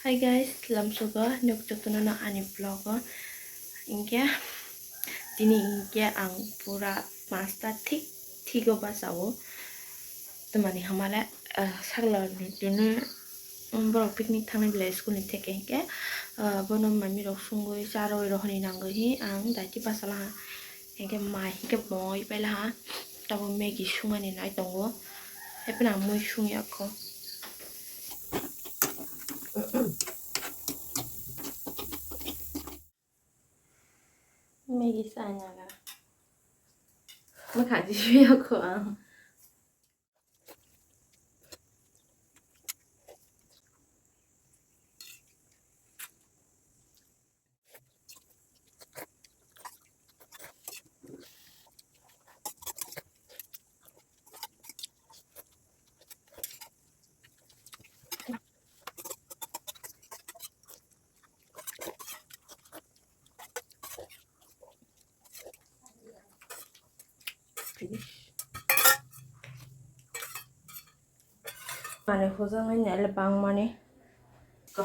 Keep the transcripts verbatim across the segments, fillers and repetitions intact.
Hi guys, lamsogo nok jotono no ani vlog o. Hinkhe tini hinkhe ang pura pasta thik thik o bachao. Tamani hamale, ah, sakla ni tini, um, borok picnic thangnai belai school ni theke hinkhe, ah, bono mami rok sungwi charwi rohorni nangwi hi ang daiti bachalaha. Hinkhe mai hinkhe moi pailaha. Tabuk Maggie sungmani nai tongo. Hapheno ang mui sung yakho. Maggie sa nyaga. Mwkhang ji sui yakho ang. Mane hojak nai nai le bang mani. Ka.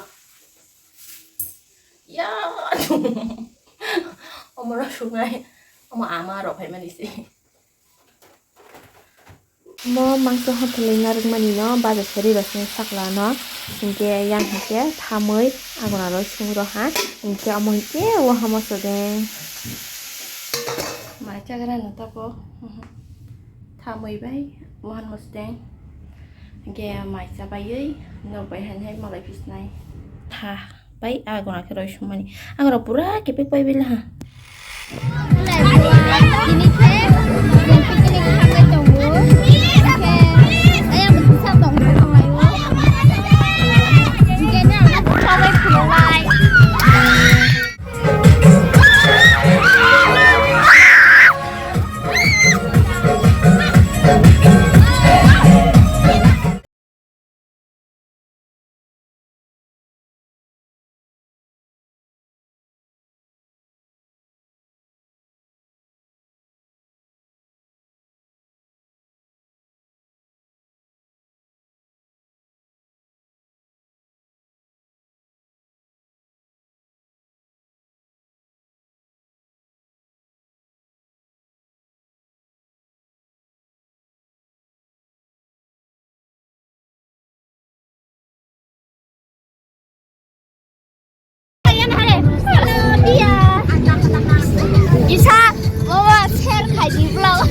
Ya. Omo no sungai. Omo ama rok hai mani se. Mo mangso hothwlwi narwkmani no baja sari rosni sakla no hinkhe yang hinkhe thamwi aguna roi sung rw ha hinkhe omo hinkhe o hamo sodeng. Mai chagra no tapo thamwi bai wahan mo sodeng hinkhe mai chabaiwi nok bai hai hai malai phisnai. Tha. Pai, aguna khe roi sumani. Aguna pura kepek pai bela ha. Isa, mama share khai di vlog.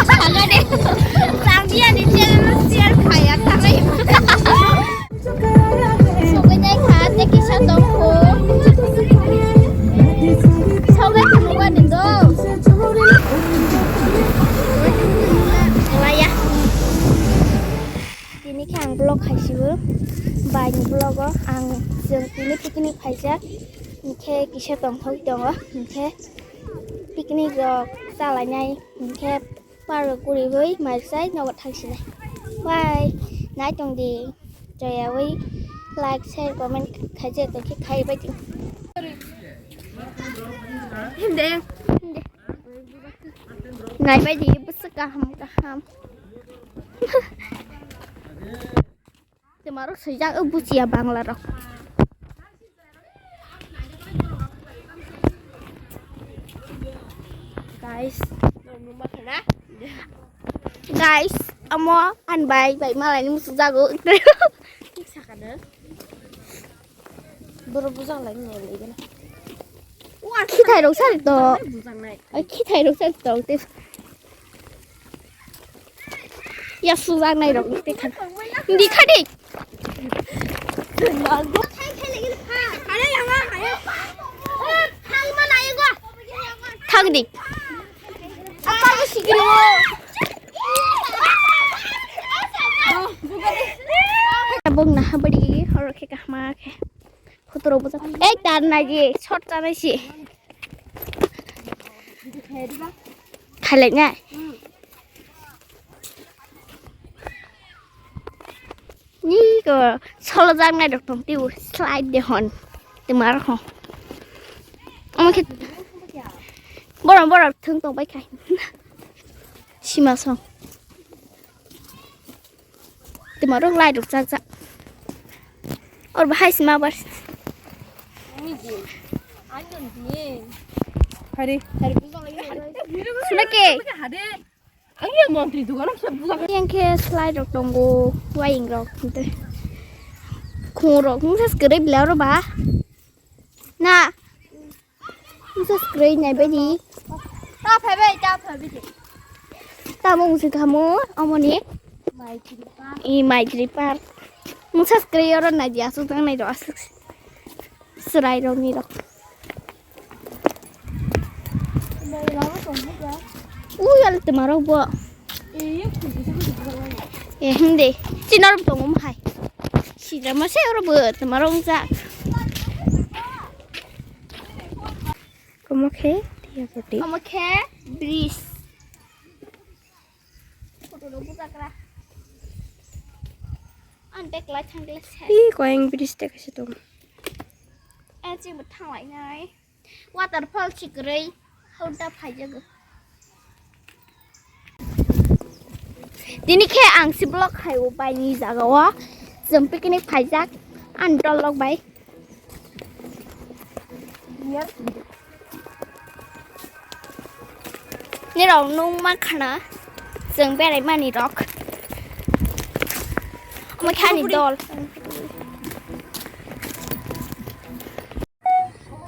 Agade, Zambia ni channel share khai ya, khai. Sogwi nai kha, tei kisa tong kho. Sogwi kha nukha ni do. Waya. Tini khe ang vlog khai sibo. Bai ni vlog o ang chwng tini picnic phaijak. Hinkhe kisa tongthok tongo. Hinkhe picnic rok chalainai. Hinkhe Park o guriwi mai sai nogo thangsinai. Bye. Nai tong di. Joyawi like, share, comment khaijak tong khe khai bai di. Himde. Himde. Nai bai di bwswk kaham kaham. Twmarok swijak o buchiya Bangla rok. Guys. Guys, amo an bai bai malai ni musu jago. Borok bujang lai ni lai gana. Khithai rok sari to. Bujang nai. Ai khithai rok sari to. Ya sujak nai rok ni tekha. Di kha di. Thang di. Apa lu sigiri? Bung na habari oro khe kahma khe. Khotoro bujak. Ei tar nai di short chanai si. Khailai nai. Ni ko solo jak nai rok tong tiu slide de hon. Te mar ho. Omo khe borok borok thung tong bai khai. Sima song. Twmarok lai rok chak jak. Or bahai sima bar. Hari. Suna ke? Ang yang montri dugan ang siap buka. Yang ke slide rok tongo, waying rok, ente. Khung rok, nung sas kere bila ro ba? Na. Mungsa screen nai bai di. Ta phai bai, ta phai bai di. Ta mung si khamu, omoni. Maitri pa. I maitri par. Mungsa screen oro nai di, asuk tang nai do, asuk. Serai rok ni rok. Ui, al temarok bo. Eh, hindi. Chinar tong um hai. Sida mase oro bo temarok ja. Komo khe, tiya poti. Komo khe, bridge. Photo rok bujakra. Ang bag lai thang le se. Ih, koyang bridge te kaisa tong. Eh, chini bo thang lai nai. Waterfall si kwrwi. Hauda phaijago. Tini khe ang si vlog khai o bai ni jaga o. Chwng picnic phaijak. Ang dolok bai. Nirok nung ma khana chwng berai mani rok. Omo khe ani dol.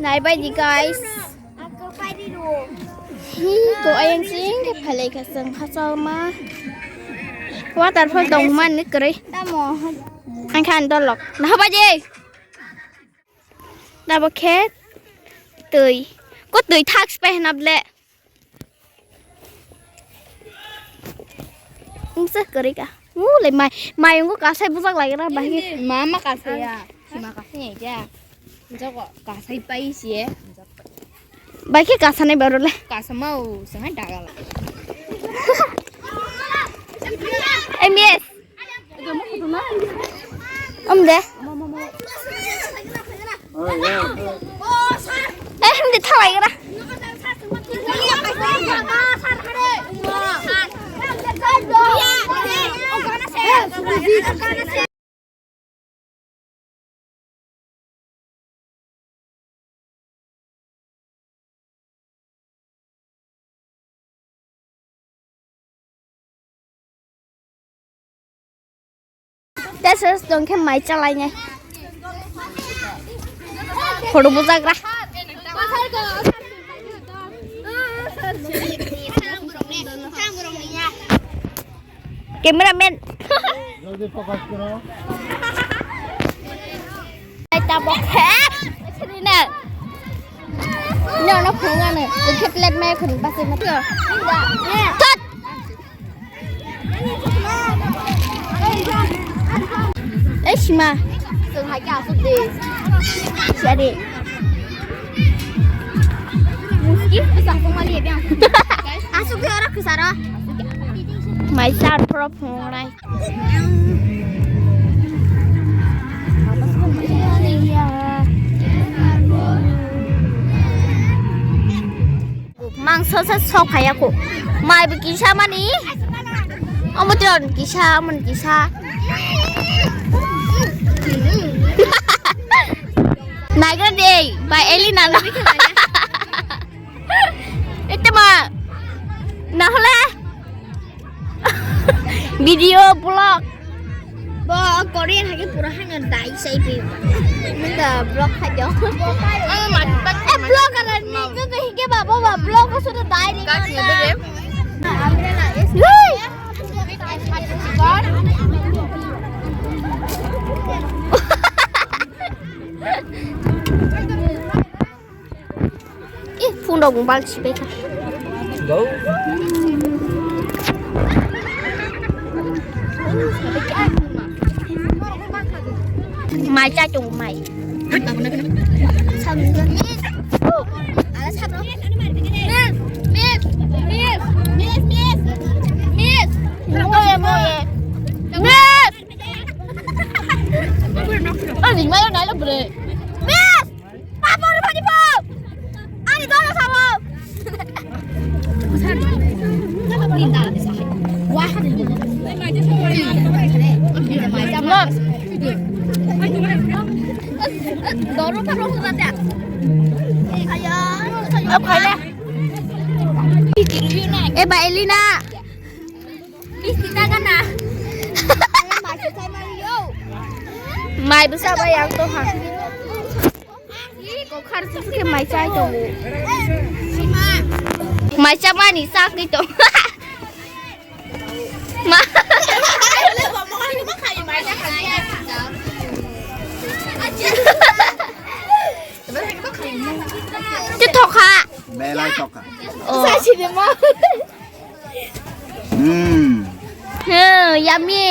Nai bai di guys. Hi ko ayang sing ke phalai kha chwng kha chalma. Waterfall tong man ni kwrwi. Tamo. Ang khan dolok. Nah bai di. Nabo khe twi. Ko twi thak spai hna ble. Wngsa kwrwi ka. Mu le mai, mai wngkha kasai bujak lai gra bahai. Mama kasai ya. Sima kasai ya ja. Jogo kasai pai si e. Bai khe kasanai baro le. Kasamao sangai daga la. M B S. Om de. Eh, hindi thalai gra. Tei se tong khe mai chalainai. Photo bujagra. Cameraman. Jaldi focus karo. Ai tabok he. Sini na. No no phunga ne. Ikhe plate mai khun basi ma. Tot. Ei sima. Sung hai ka asuk de. Siya de. Muski bisa aku mali ya biang. Asuk de ora kusara. Mai sar pro phunga nai. Mangso se sok phaiya ko. Mai bo kisa mani. Omo tron kisa, omo kisa. Naigra de, bai Elina na. Ete ma. Na hole. Video vlog. Bo Korean hagi pura hanya dai sai pi. Minta vlog khajo. Eh, vlog ala ni ko ko hige baba ba vlog ko sudah dai ni. Hey! Ih, phone rok mobile sibai kha. Go. Mai cha chung mai. Miss, miss, miss, miss, miss, miss. Moye, moye. Miss. Ani mai nai lo bre. Miss. Papor bani po! Ani dono sabo! Wah. Mom. Doro pharo hwra da. Ayo. Ayo, phaile. Eba Elina. Bisti ta gana. Mai bwsa bai ang to ha. Ih, kokhar susu khe mai chai tongo. Mai chamani chakni tong. Ma. Tei thokha. Belai thokha. Oh. Hmm. Hmm, yummy.